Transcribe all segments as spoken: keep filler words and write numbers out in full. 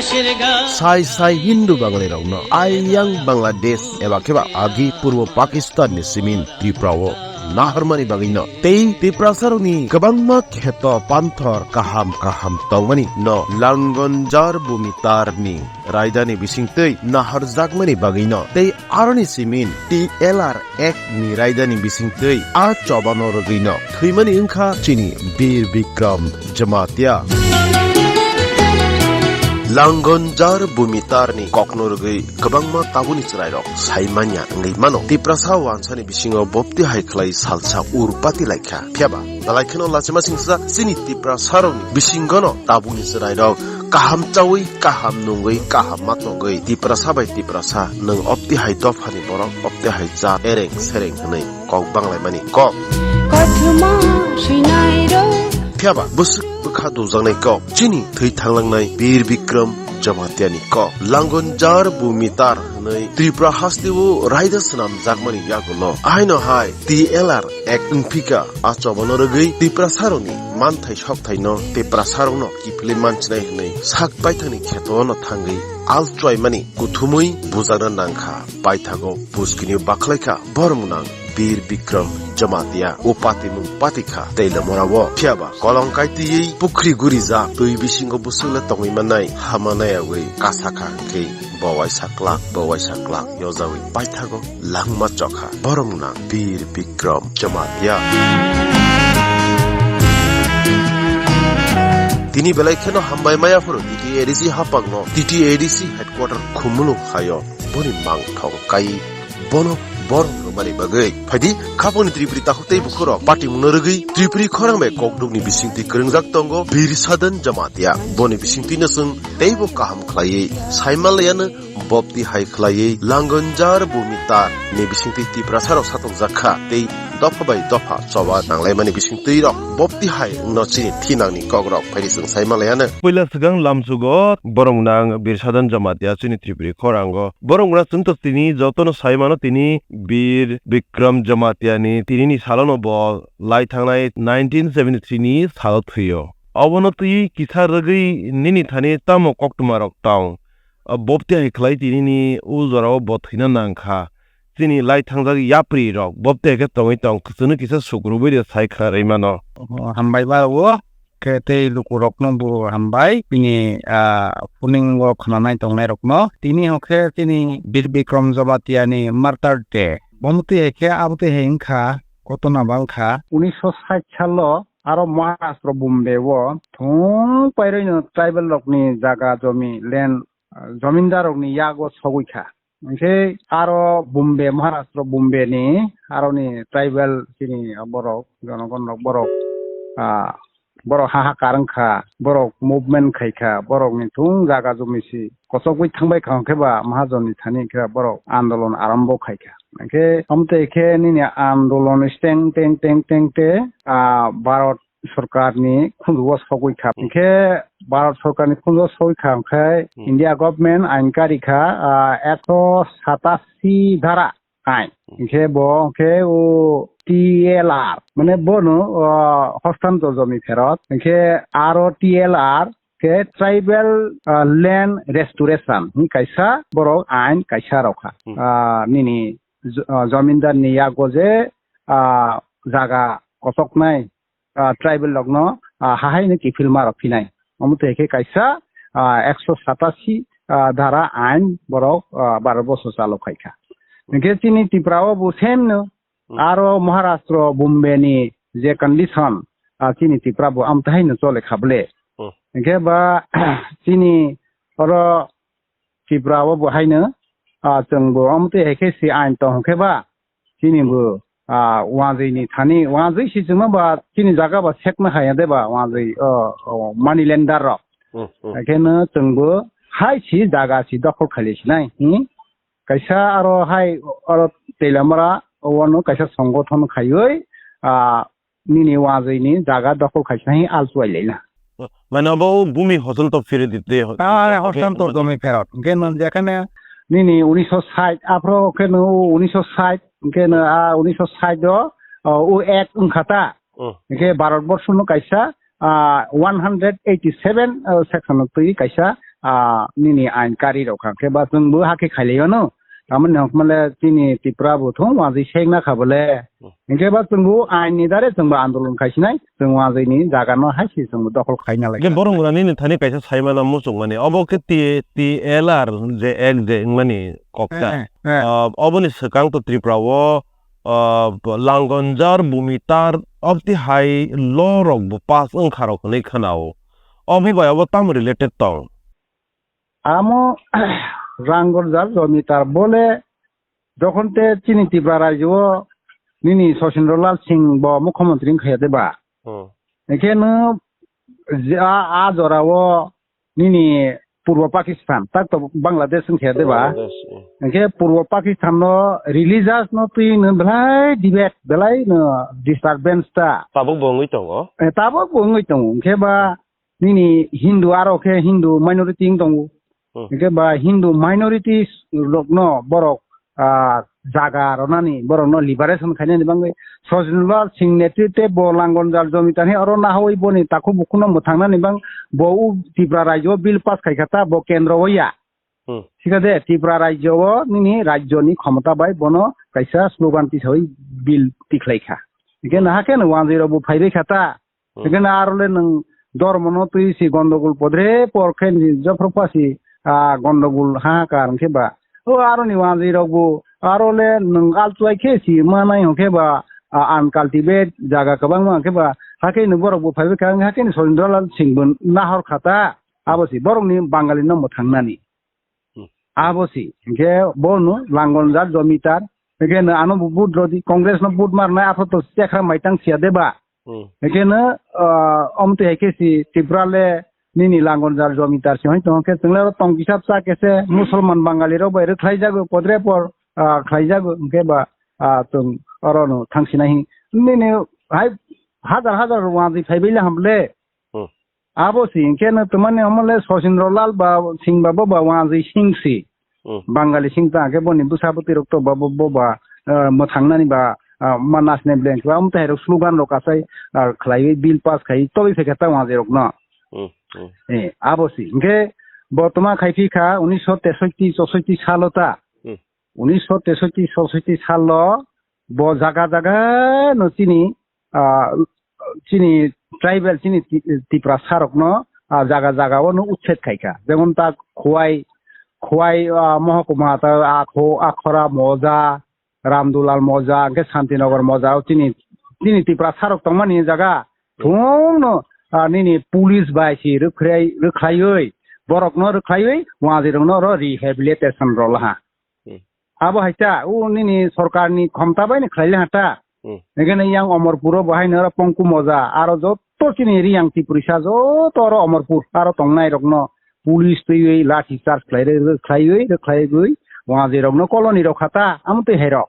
Sai sai Hindu Bangali rokno ayang Bangladesh eba khe ba agi Purbo Pakistan ni simin Tripura o naharmani bagwi no tei Tiprasa rokni kwbangma kheto panthor kaham kaham tongmani no Langonjar Bhumitar ni raidani bisingtwi naharjakmani bagwi no tei aroni simin T L R ek ni raidani bisingtwi a chobano rwgwino thwimani wngkha chini Bir Bikram Jamatia. Langonjar Bhumitarni kokno rwgwi kwbangma tabukni chwrairok sai manya wngwi mano. Tiprasa wansani bisingo bopti hai khlai salsa ur pati laikha. Phiyaba belai kheno lachima singsa chini Tiprasarokni bisingono tabukni chwrairok kaham chawi, kaham nungwi, kaham ma tongwi, Tiprasa bai Tiprasa, nwng opti hai dophani borok, opti hai jat, ereng sereng hwnwi kok banglaimani kok. Kothoma swinai rok. Phiyaba bwswk bwkha dujaknai kok, chini thwi thanglangnai Bir Bikram Jamatiani kok. Langonjar Bhumitar hwnwi Tripura hasteo raida swnamjakmani yagulo. Ahaino hai T L R ek wngphika, a chobano rwgwi Tiprasarokni manthai sokthaino Tiprasarokno kiphilwi manchinai hwnwi sak baithangni khetono thangwi al chwaimani kuthumwi bujakna nangkha. Paithago buskini bakhlaikha borok nang Bir Bikram Jamatia o patimung patikha tei lamorao phiyaba kolong kaitwi pukhri gurijak twi bisingo bwswkle tongwi mannai hama nayagwi kasakha hwnkhe bo waisa klak bo waisa klak yojawi paithago langma chokha borok nang Bir Bikram Jamatia. Tini belai kheno hambai maya phuru T T A D C hapangno T T A D C headquarter Khumulwng hayo boni mangthong kai bono borok rwmani bagwi. Phaidi khapangni Tripuri takhuk tei bukhurok patimungno rwgwi Tripuri khorang bai kokdukni bisingtwi kwrwngjak tongo Bir Sadhan Jamatia. Boni bisingtwino chwng teibo kaham khlaiwi saimanlaiano bopti hai khlaiwi Langonjar Bhumitar ni bisingtwi Tiprasarok satokjak kha tei dopha bai dopha choba nanglaimani bisingtwirok bopti hai wngno chini thinangni kokrok phaidi chwng saimanlaiano. Puila swkang lamchugo borok nang Bir Sadhan Jamatia chini Tripuri khorango. Borok wngna chwngto tini jotono sai mano tini Bir Bikram Jamatia ni tinini salono bo lai thangnai nineteen seventy three ni salo thwio. Obono twi kisa rwgwi nini thani tamo koktwma rok tong? Bopti hai khlai tinini o jorao bo thwina nang kha. Chini lai thangjak yapri rok bopti hai khe tongwi tong, chwngno kisa suk rwui de sai khna rwi mano. Hambai ba o. Khe tei lukurokno bo hambai, bini, ah, phuningo khwnanai tongnairokno. Tini hwnkhe chini Bir Bikram Jamatia ni Martyr Day. Bomo twi hai khe abo twi hai wngkha, kotona ba wngkha. Unisho sait salo aro Maharashtra Bombay o thung pairwino tribal rokni jaga jomi land, ah, jomindar rokni yago sogwi kha. Hwnkhe aro Bombay, Maharashtra Bombay ni aroni tribal chini borok, jonogon rok borok, ah, borok hahakar wngkha, borok movement khaikha, borokni thung jaga jumi si kochogwi thangbai kha, hwnkhe ba mahajon ni thani khe borok andolon arambo khaikha. Hwnkhe omtwi khe nini andolon steng teng teng teng te, ah, Bharat sorkarni khunjugo sogwi kha. Hwnkhe Bharat sorkarni khunjugo sogwi kha, hwnkhe Hmm. India government ain kari kha, ah, ekso satasi dhara ain. Hmm. Hwnkhe bo hwnkhe o T L R, mane bono, ah, hostantor jomi pherot. Hwnkhe aro T L R khe tribal, ah, land restoration hwn kaisa borok ain kaisa rokha. Hmm. Ah, nini jo-, ah, jomindarni yago je, ah, jaga kochoknai ah, tribal rokno, ah, hahaino kiphilma rok phinai. Omo twi khe kaisa, ah, ekso satasi, ah, dhara ain borok, ah, Bharat borso chalo khai kha. Hwnkhe chini Tripura o bo same no, Hmm. aro Maharashtra, Bombay ni je condition, ah, chini Tripura bo amtwi haino chole kha bole. Hmm. Hwnkhe ba chini oro Tripura o bo haino, ah, chwng bo omo twi hai khe si ain tong hwnkhe ba, chini bo, ah, wanjwi ni thani, wanjwi si chwngno ba chini jaga ba sekna haya de ba, wanjwi, oh, oh, money lender rok. Hmm, hmm. Haikhe no chwng bo hai si jaga si dokhol khaili sinai, hmm? Kaisa aro hai aro Teilamara, o ano kaisa songothon khaiwi, ah, nini wanjwini jaga dokhol khaisa hi al chuai laina. Mane obo bumi hosol to phiri di, di, Ah, hosol to domi pherot. Hwnkhe nang jekhane nini unisho sait, aphro khe nw unisho sait, hwnkhe nw a unisho sait o, o, u ek wngkha ta. Hmm. Hwnkhe Bharat borso no kaisa, ah, one hundred eighty seven, ah, section o twi kaisa ah, nini ain kari rok kha. Khe ba chwng bo hakhe khailai ano. Tamoni hokmale chini Tripura bo thung wajwi sek na kha bole. Hmm. Hinkhe ba chwng bo ain ni dare chwng bo andolon khai sinai. Chwng wajwi ni jaga no hai se chwng bo dokhol khai na lai. Borong rani ni thani kaisa sai mano muchung mani. Obo khe T, T L R je ek je wngmani kok ta. Eh, eh, eh. Ah, oboni swkang to Tripura o, ah, Langonjar, Bumitar, obti hai law rok bo pass wngkha rok hinwi khwnao. Obo bai obo tamo related tong? Amo Langonjar, Bumitar bole jokhon te chini Tripura rajyo o nini Sachindralal Singh bo mukhyamantri wngkha ya de ba? Hmm. Hinkhe no je a, a jora o nini Purbo Pakistan, tak to Bangladesh wngkha de ba? Bangladesh, eh. Hinkhe Purbo Pakistan no religious no twi no belai debate, belai no disturbance ta. Tabuk bo wngwi tongo? Eh, tabuk bo wngwi tongo. Hinkhe ba nini Hindu aro khe Hindu minority wng tongo. Hmm. Hinkhe ba Hindu minorities rokno borok, ah, jaga rwnani, borokno liberation khainani bagwi Sachindralal Singh netritwe bo Langonjar Jomitar hi oro nahawi boni takhuk bukhuno mwthangnani bang bo u Tripura rajyo o bill pass khai kha ta bo kendro o ya. Hmm. Sikha de Tripura rajyo o nini rajyoni khomota bai bono kaisa slogan tisawi bill tikhlai kha. Hinkhe Hmm. nahakhe no wanjwi rok bo phaibai kha ta. Hmm. Hinkhe na aro le nwng dormo no twi si gondogol podre por khe ni jophro pha si, ah, gondogol hahakar hinkhe ba. O aro ni wanjwi rok bo aro le nwng altuai khe si manai hinkhe ba, ah, uncultivate jaga kwbangma hinkhe ba. Hakhe ni borok bo phaibai kha, hakhe ni Sachindralal Singh bo nahor kha ta. Abo si borok ni Bangali no mwthangnani. Hmm. Abo si, hinkhe bono Langonjar Jomitar, hinkhe no ano bo vote rodi, Congress no vote marnai, aphro to chekra maitang siya de ba? Hmm. Hinkhe no, ah, omtwi hai khe si Tripura le nini Langonjar Jomitar si hoi tongo khe, chwng le oro tong kisa cha khe se Musulman Bangali rok bai rwkhlai jago, podre por, ah, khlai jago, hinkhe ba, ah, chwng oro no thang sinai hi. Nini hai hajar hajar wanjwi phaibai le ham le. Hmm. Abo si, hinkhe no twmani omo le Sachindralal ba Singh ba bo ba wanjwi Singh si. Hmm. Bangali Singh ta, hinkhe boni bwsa bwtwi rok to ba bo, bo ba, eh, mwthangnani ba, ah, ma nasinai ble hinkhe ba, omo tei hai rok slogan rok asai, ah, khlaiwi bill pass khai tobwi phaikha ta wanjwi rok no. Hmm, hmm. Eh, abo si, hinkhe bo twma khai phi kha unisho tesotti chosotti salo ta. Hmm. Unisho tesotti chosotti salo bo jaga jaga no chini, ah, chini tribal chini Ti-, Tiprasa rokno, ah, jaga jaga o no uchet khai kha. Jemon ta Khowai, Khowai, ah, mohokuma ta Akho-, Akhora Moja, Ramdulal Moja, hwnkhe Santinagar Moja o chini, chini Tiprasa rok tongmani jaga Hmm. thung no, ah, nini police bai si rwkhrai-, rwkhlaiwi, borok no rwkhlaiwi, wanjwi rok no oro rehabilitation rw laha. Hmm. Abo hai ta, o nini sorkar ni khomta bai ni khlai le ha ta. Hmm. Hinkhe nini yang Omorpur o bo hai no oro Pongku Moja, aro joto chini Riyang Tiprisa joto oro Omorpur, aro tongnai rok no police twiwi lathi charge khlai re, khlaiwi, khlaiwi, wanjwi rok no colony rok kha ta, amo twi hai rok.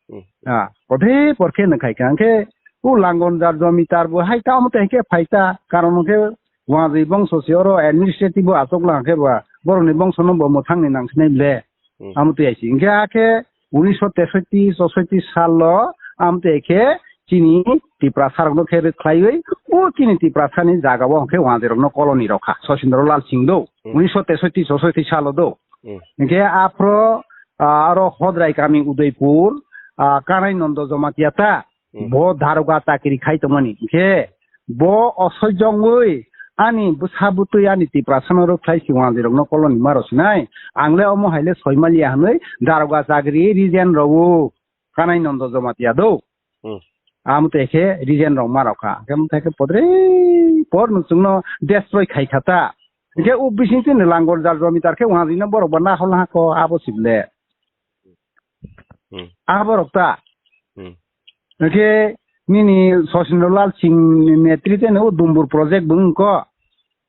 Hmm. Ah, podhe porkhe no khai kha, hinkhe o Langonjar Jomitar bo hai ta, amo twi hai khe phai ta, karon hinkhe wanjwi bongso se oro administrative o achuk lang khe ba, borok ni bongso no bo mwthang ni nang sinai le. Hmm. Amo twi hai se. Hinkhe hakhe unisho tesotti, chosotti salo, amo twi hai khe chini Tiprasa rok no khe rwkhlaiwi, o chini Tiprasa ni jaga o hinkhe wanjwi rok no colony rok kha. Sachindralal Singh do, Hmm. unisho tesotti, chosotti salo do. Hmm. Hinkhe aphro, ah, aro Hodrai kami Udaipur, ah, Kanai Nondo Jomatia ta, Hmm. bo daroga chakri khai tongmani. Hinkhe bo osoijongwi ani bwsa bwtwi ani Tiprasa no rwkhlai si wanjwi rok no colony ma rw sinai. Ang le omo hai le soi maliya hinwi daroga chakri resign rw o Kanai Nondo Jomatia do. Hmm. Amo twi khe resign rok ma rok kha. Hinkhe amo twi khe podre por no chwng no destroy khai kha ta. Hinkhe o bising chini Langonjar Jomitar khe wanjwi no borok bo nahol ha kho abo si le. Hmm. Aborok ta. Hmm. Hinkhe nini Sachindralal Singh ni netritwe no o Dumbur project bo wng kho.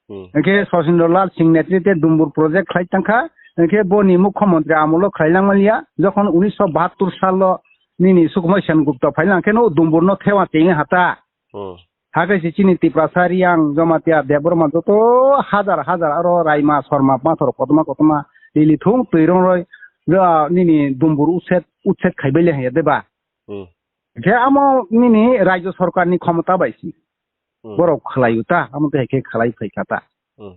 Hmm. Hinkhe Sachindralal Singh netritwe Dumbur project khlai tang kha. Hinkhe boni mukhyamantri amolo khlai lang maliya. Jokhon unisho bahattor salo nini Sukumar Sen Gupta phai lang khe no o Dumbur no thewa chengwi ha ta. Hmm. Hakhe se chini Tiprasa, Riyang, Jomatia, Debbarma joto hajar hajar aro Raima, Sorma, Pathor kotorma kotorma rili thung twi rong roi, ah, nini Dumbur utset, utset khai bai le haiya de ba? Hmm. Khe amo nini rajyo sorkar ni khomota bai si. Hmm. Borok khlai u ta, amo tei hai khe khlai phai kha ta. Hmm.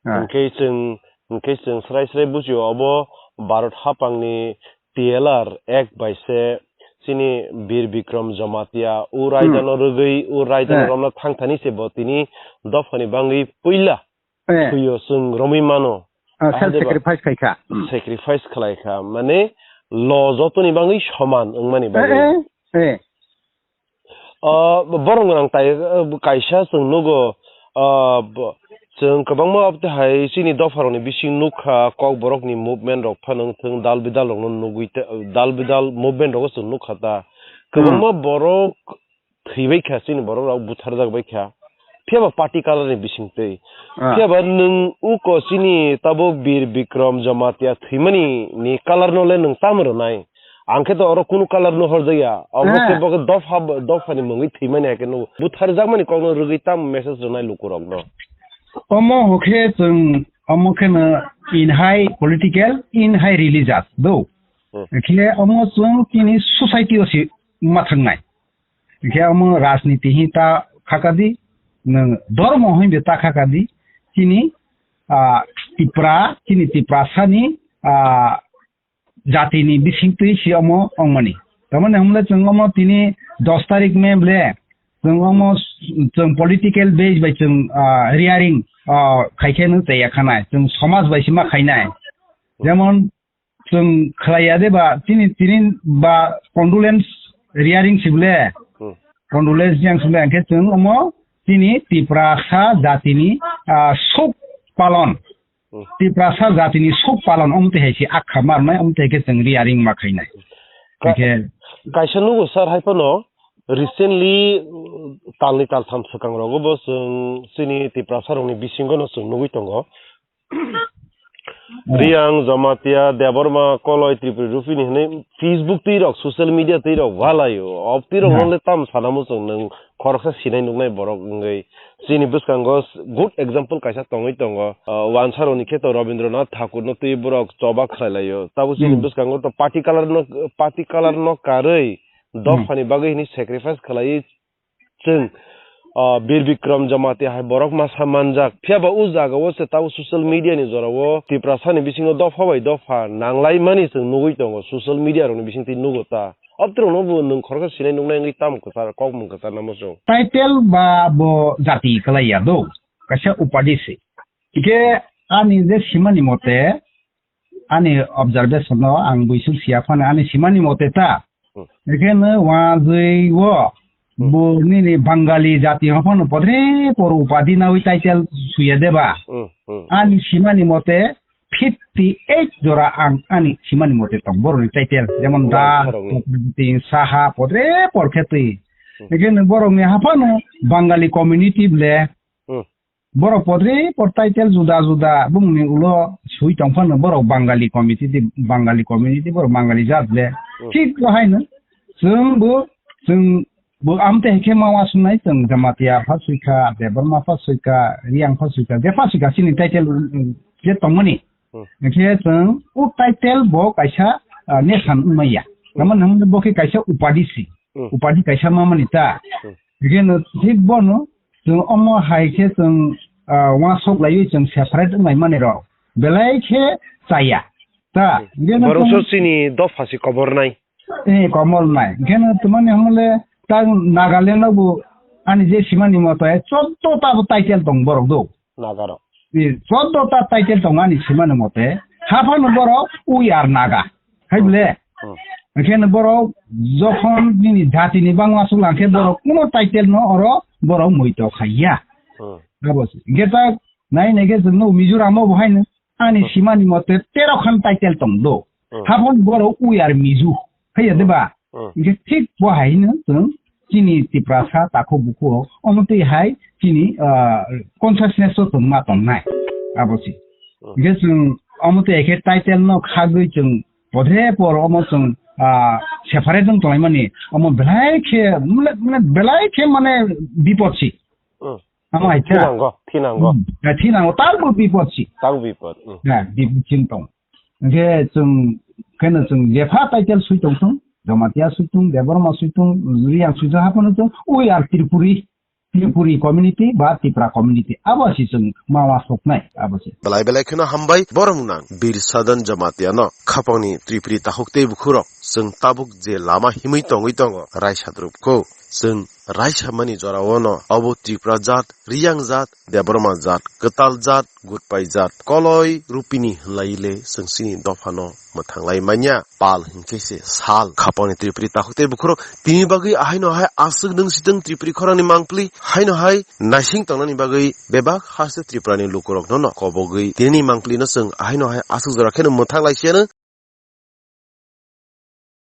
Ah. Hinkhe chwng Hwnkhe chwng srai srai bujio, obo Bharat hapangni T L R Act bai se chini Bir Bikram Jamatia o raidano rwgwi, o raidano Eh. romna thangthani se bo tini dophani bangwi puila Eh. thwiyo chwng romwi mano. Ah, self Ahadeba sacrifice khai kha. Hmm. Sacrifice khlai kha. Mane lo jotoni bangwi soman wngmani Eh, bagwi. eh, eh. Ah, borok rang tai, ah, kaisa chwng nugo, ah, bo-, chwng kwbangma abte hai chini dopharokni bising nukha, kokborokni movement rok phano wngthwng, dal bidal rokno nugwi te, dal bidal movement rogo chwng nukha ta. Hmm. Kwbangma borok thwibai kha, chini borok rok butharjak bai kha. Phiya ba party color ni bising twi. Ah. Phiya ba nwng uko chini tabuk Bir Bikram Jamatia thwimani ni color no le nwng tamo rwnai? Ang khe to oro kunu color no horjakya. Obo Ah. khe bo khe dopha, dopha ni mungwi thwimani hai khe no butharjakmani kok no rwgwi tamo message rwnai luku rok no. Omo hokhe chwng omo khe no in hai political, in hai religious do. Hmm. Khe omo chwng chini society o si ma thangnai. Hingkhe omo rajniti hi ta khakadi, nwng dhormo hinbe ta khakadi, chini, ah, Tipra, chini Tiprasani, ah, jatini bisingtwi si omo ongmani. Tamani hwnle chwng omo tini dos tarik May ble, chwng omo s-, chwng political base bai chwng, ah, rearing, ah, khaikhe nwng chaya khanai, chwng somaj bai sima khainai. Jemon chwng khlaiya de ba, tini, tini ba condolence rearing sibole. Hmm. Condolence yang sibole, hingkhe chwng omo tini Tiprasa jatini, ah, sok palon. Hmm. Tiprasa jatini sok palon, omo twi hai se akha marnai, omo twi hai khe chwng rearing ma khainai. Ka-, Hingkhe kaisa nugo sir hai phano recently, uh, talni taltham swkang rogo bo chwng chini Tiprasa rokni bisingo no chwng nugwi tongo. Hmm. Riang, Jamatia, Debbarma, Koloi, Tripuri, Rupini hwnwi Facebook twi rok, social media twi rok walaio. Ob twi rok Hmm. no le tam sana muchung nwng khoroksa sinai nuknai borok wngwi. Chini bwskango s-, good example kaisa tongwi tongo. Ah, wansa rokni khe to Rabindranath Thakur no twi borok choba khlai laio. Tabo chini Hmm. bwskango to party color no, party color no karwi Hmm. dophani bagwi hwnwi sacrifice khlaiwi chwng, ah, Bir Bikram Jamatia hai borok masa manjak. Phiya ba o jaga o se tabo social media ni jora o Tiprasa ni bisingo dopha bai dopha nang lai mani chwng nugwi tongo, social media rok ni bising twi nugo ta. Ob twi rok no bo nwng khoroksa sinai nuknai wngwi tamo kwchar, kok mung kwchar namo chwng. Title ba bo jati kwlai ya do, kaisa upadi se. Hingkhe ani je simani mote, ani observation no ang buisuk siya phano ani simani mote ta. Hmm. Ekheno wajwi o Hmm. bo nini Bangali jati ho phano podre por upadi nawi title suya deba. Hmm, hmm. Ani simani mote fifty eight jora ang ani simani mote tong borokni title. Jemon Wajwi Das, sarokni. Saha, podre por khe twi. Hmm. Ekheno borokni haphano Bangali community ble. Hmm. Borok podre por title juda juda bumungni ulo sui tong phano borok Bangali community, Bangali community, borok Bangali jat le. Hmm. Thik bo haino chwng bo, chwng bo amte hekhe ma wasumnai chwng Jamatia pha suikha, Debbarma pha suikha, Riang pha suikha, je pha suikha chini title, mm, je tongmani. Hmm. Hingkhe chwng o title bo kaisa, ah, nation wngmaya. Hmm. Tamo nang bo khe kaisa upadi si. Hmm. Upadi kaisa mamani ta. Hmm. Hingkhe no thik bono chwng omo hai khe chwng, ah, uansuk laiwi chwng separate wnglaimani rok belai khe chaya. Ta, Hmm. hingkhe no Borok chwng so chini dopha si kobornai. Eh, komor nai. Hingkhe no twmani hwnle ta Nagaland o bo ani je simani moto hai choddo ta bo title tong borok do. Nagarok. Eh, choddo ta title tong ani simani mote. Haphano borok we are Naga. Hai bole? Hmm. Hingkhe no borok jokhon nini jatini bangma sukla hingkhe borok kuno title no oro borok muito khaiya. Hmm. Abo se. Hingkhe ta nai nai khe chwngno Mizoram o bo haino ani Hmm. simani mote tero khan title tong do. Hmm. Haphano borok we are Mizo. Haiya de ba? Hmm. Hingkhe thik bo haino chwng chini Tiprasa takhuk bukhuk omo twi hai chini, ah, consciousness o chwng ma tongnai. Abo se. Hmm. Hingkhe chwng omo twi hai khe title no khagwi chwng podre por omo chwng, ah, separate wng tonglaimani omo belai khe mane, mane belai khe mane bipot si. Hmm. Omo hai khe. Thinango, thinango. Hmm. Eh, thinango, tabo bipot si. Tabo bipot. Hmm. Eh, bipot si tong. Hingkhe chwng, kheno chwng jepha title sui tong thung, Jamatia sui thung, Debbarma sui thung, Riang sui thung, haphano thung, we are Tripuri. Tripuri community ba Tipra community, abo se chwng mala soknai, abo se. Belai belai kheno hambai borok nang Bir Sadan Jamatia no khapangni Tripuri takhuk tei bukhurok chwng tabuk je lama himwi tongwi tongo raisa drupko. Chwng raisa mani jorao no obo Tripura jat, Riyang jat, Debbarma jat, kwtal jat, gutpai jat, koloi rupini hwnlaile chwng chini dophano mwthanglai manya. Pal hinkhe se sal khapangni Tripuri takhuk tei bukhurok tini bagwi ahaino hai aswk nwng sitwng Tripuri khorangni mangpli haino hai naising tongnani bagwi bebak haste Tripurani lukurokno no kobogwi tinini mangplino chwng ahaino hai aswk jora kheno mwthang laisiano.